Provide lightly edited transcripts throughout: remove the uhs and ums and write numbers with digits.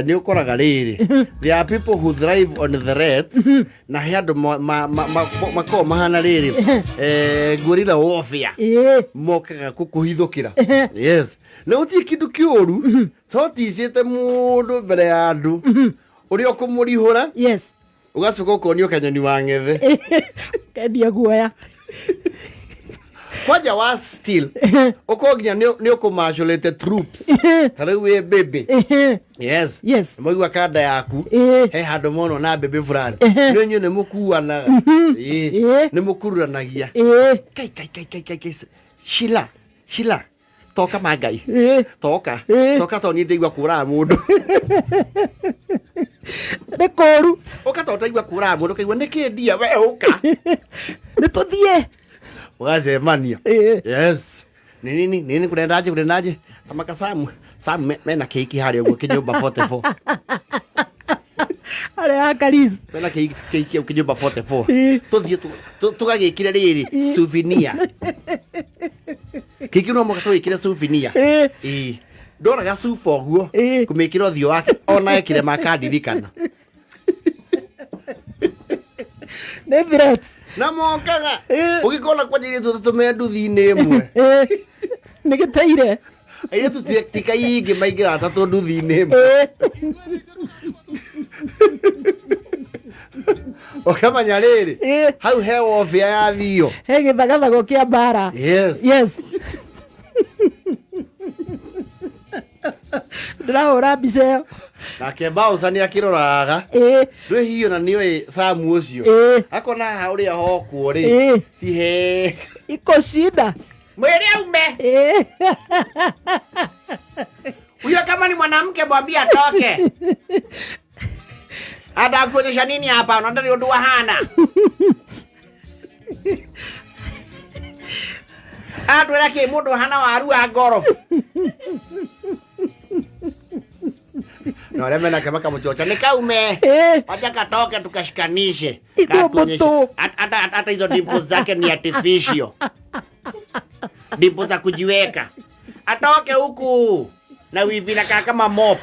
Nĩ ũkoraga rĩrĩ, there are people who thrive on threats, na he andũ makoragwo mahana rĩrĩ, guerrilla warfare. Mokaga kũkũhithũkĩra. Yes, na gũtirĩ kĩndũ kĩũru toticĩte mũndũ mbere ya andũ ũrĩa ũkũmũrihũra. Ũgacoka ũkonio kanyoni wa ng'ethe. Kendia guoya. Kwanja wa still ũkorwo nginya nĩ ũkũmaculĩte troops, ta rĩu wĩ baby. Yes. Maigua kanda yaku he handũ mono na mbembe fulani, nĩ inyuĩ nĩ mũkuanaga. Nĩ mũkururanagia. Kai kai kai kai kai kai, Shila, Shila, toka mangai. Toka. Toka tondũ niĩ ndaigua kũraga mũndũ. Nĩ kũru. Ũka tondũ ndaigua kũraga mũndũ, kaigua nĩkĩ ndia we ũka. Nĩ tũthiĩ. Ũgacemania. Yes, nĩ nini nini, kurendaje kurendaje tamaka Samu Samu mena kĩhiki harĩa ũguo kĩnyũmba 44. Arĩa akaris. Mena kĩhiki kĩhiki kĩnyũmba 44. Tũthiĩ tũgagĩkĩre rĩrĩ souvenir kĩhiki, no mũhaka tũgĩkĩre souvenir. Ĩĩ, ndoraga cuba ũguo. Kũmĩkĩra ũthiũ wake ona ekĩre makandirikana. Nĩ threats. Na mokaga. Ũgĩkona kwanja airĩtu atatũ me nduthi-inĩ ĩmwe. Nĩ gĩteire. Airĩtu ti kaingĩ maingĩra atatũ nduthi-inĩ ĩmwe. Ũkamenya rĩrĩ, hau he wobĩa yathio. He gĩthagathago kĩa mbara. Yes. Yes, ndĩrahũra mbica ĩyo. Nake Bowser nĩ akĩroraga. Ndwĩ hihi ona nĩoĩ Samu ũcio. Akona haha ũrĩa hokwo rĩ, ti he iko shida. Mwĩre aume. Huyo kama ni mwanamke mwambie atoke. Atakuonyesha nini hapa? Unataka ũndũ wahana atwĩra kĩ mũndũ hana waru wa ngorobu na arĩa menake makamũchocha nĩ kaume. Wacha katoke tukashikanishe. Ithio Katuonyeshe. mbũtũ. Hata hizo dimples zake ni artificial dimples za kujiweka. Atoke huku na wivi nakaa kama mop.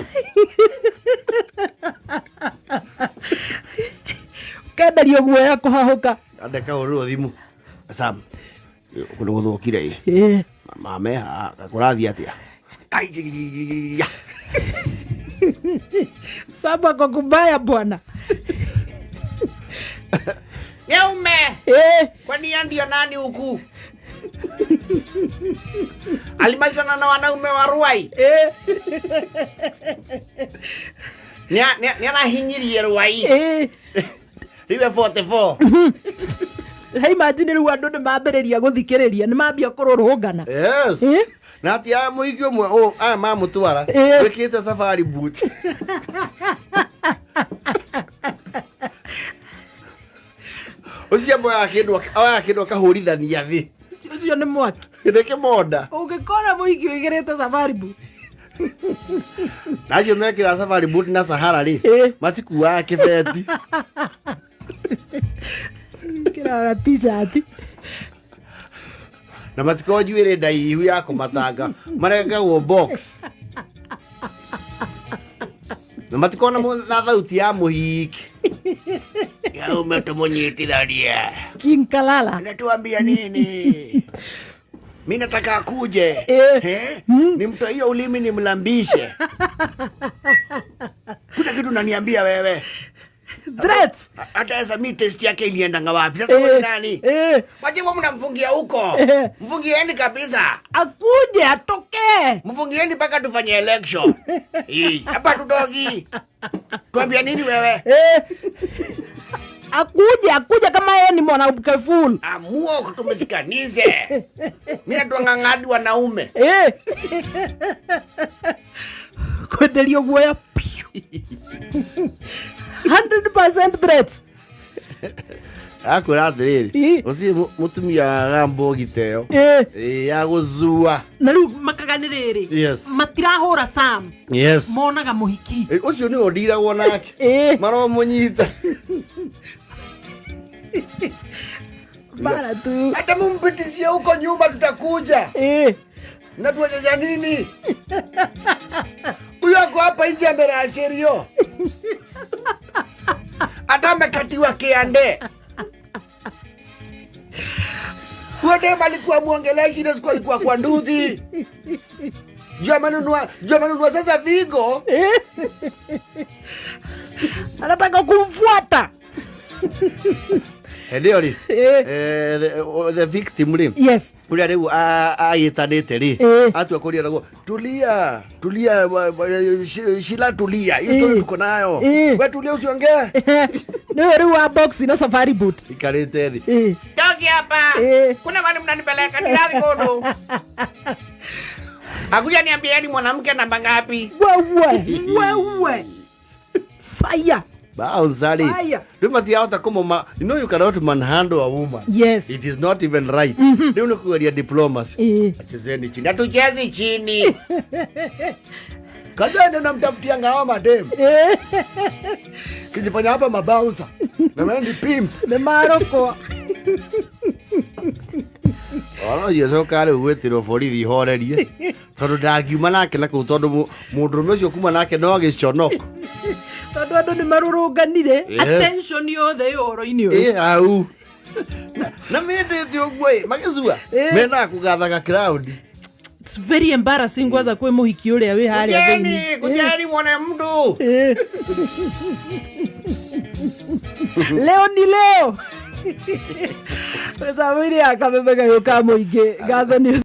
Kenderio guoya kũhahũka. Andeka ũrũo thimũ Sam kũndũ gũthũkire ĩ. Mame kũrathiĩ atĩa? Ai, Sabu ako kubaya bwana. Neume. Kwani yeye ndio nani huku? Alimalizana na wanaume wa Ruai. Nĩ arahinyirie Ruai. Rĩu e 44. Hey, imagine rĩu andũ nĩ mambĩrĩria gũthikĩrĩria, nĩ mambia kũrũrũngana. Yes. Na ati aya mũhiki ũmwe aya mamũtwara wĩkĩrĩte safari boot. Ũcio oyaga kĩndũ, oyaga kĩndũ akahũrithania thĩ. Ũcio nĩ mwaki. Nĩ kĩmonda. Ũngĩkora mũhiki ũigĩrĩte safari boot. Na acio mekĩra safari boot na Sahara rĩ, matikuaga kĩbeti. Kĩraga t-shirt. Na matikorwo njuĩrĩ ndaihu ya kũmatanga, marengagwo box, na matikorwo na thauti ya mũhiki yaume tũmũnyitithanie. King Kalala. Anatuambia nini? Mi nataka akuje. Eh? Nimtoe hiyo ulimi nimlambishe. Kuna kitu naniambia wewe. Threats. Hata sasa mi test yake iliendanga wapi? Sasa wewe ni nani? Waje mnamfungia huko. Mfungieni kabisa. Akuje atokee. Mfungieni mpaka tufanye election. Hapa tutoki. Tuambia nini wewe? Akuje, akuje kama yeye ni mwanamke full. Amua tumeshikanize. Mimi natuang'ang'adi wanaume. Kwenderio guoya piũ. 100% threats. Akwĩra atĩrĩrĩ, gũtirĩ mũtumia waga mbũgi ta ĩyo. Ĩ, ya gũcua. Na rĩu makaga nĩ rĩrĩ, matirahũra Sam, monaga mũhiki. Ĩ, ũcio nĩwe ũndiragwo nake. Maromũnyita. Bara tu. Hata mumpitishie huko nyuma tutakuja. Na tuonyesha nini? Huyu ako hapa nje amerashirio. Hata amekatiwa kiande. Huyo dem alikuwa muongelea ile siku alikuwa kwa nduthi. Juu amenunua sasa Vigo. Anataka kumfuata. Hĩndĩ ĩyo rĩ, the victim rĩ, ũrĩa rĩu agĩtanĩte rĩ, atua kũria naguo, "Tulia, tulia, Shila, tulia, hii story tuko nayo. We tulia, usiongee." Nĩwe rĩu wa box na safari boot. Ikarĩte thĩ. Toki hapa. Kuna mahali mnanipeleka, ndirathi kundu. Akuja niambieni mwanamke namba ngapi? Wewe, wewe, fire. Bouncer rĩ, Aya. rĩu matiahota kũmũma. You know you cannot manhandle a woman. It is not even right. Rĩu nĩ kũgeria diplomacy. "Achezeni chini." "Hatuchezi chini." Kaja ndio namtafutia ngao madem. Kijifanya hapa mabouncer. Na wewe ni pimp. Nĩ marokwo. Oro ũcio coka rĩu gwĩtĩrwo borithi horerie tondũ ndangiuma nake na kũu tondũ mũndũrũme ũcio kuma nake no gĩconoko. Tondũ andũ nĩ marũrũnganire. Attention yothe ĩ ũhoro-inĩ ũyũ. Ĩ hau na mĩndĩte ũguo ĩ magĩcua mendaga kũgathaga crowd. It's very embarrassing kwanza kwĩ mũhiki ũrĩa wĩ harĩa Kujeni, thĩinĩ. kujeni mwone mtu. Leo ni leo. Mĩtambo-inĩ ya kameme gayũ ka mũingĩ, ngatho nĩ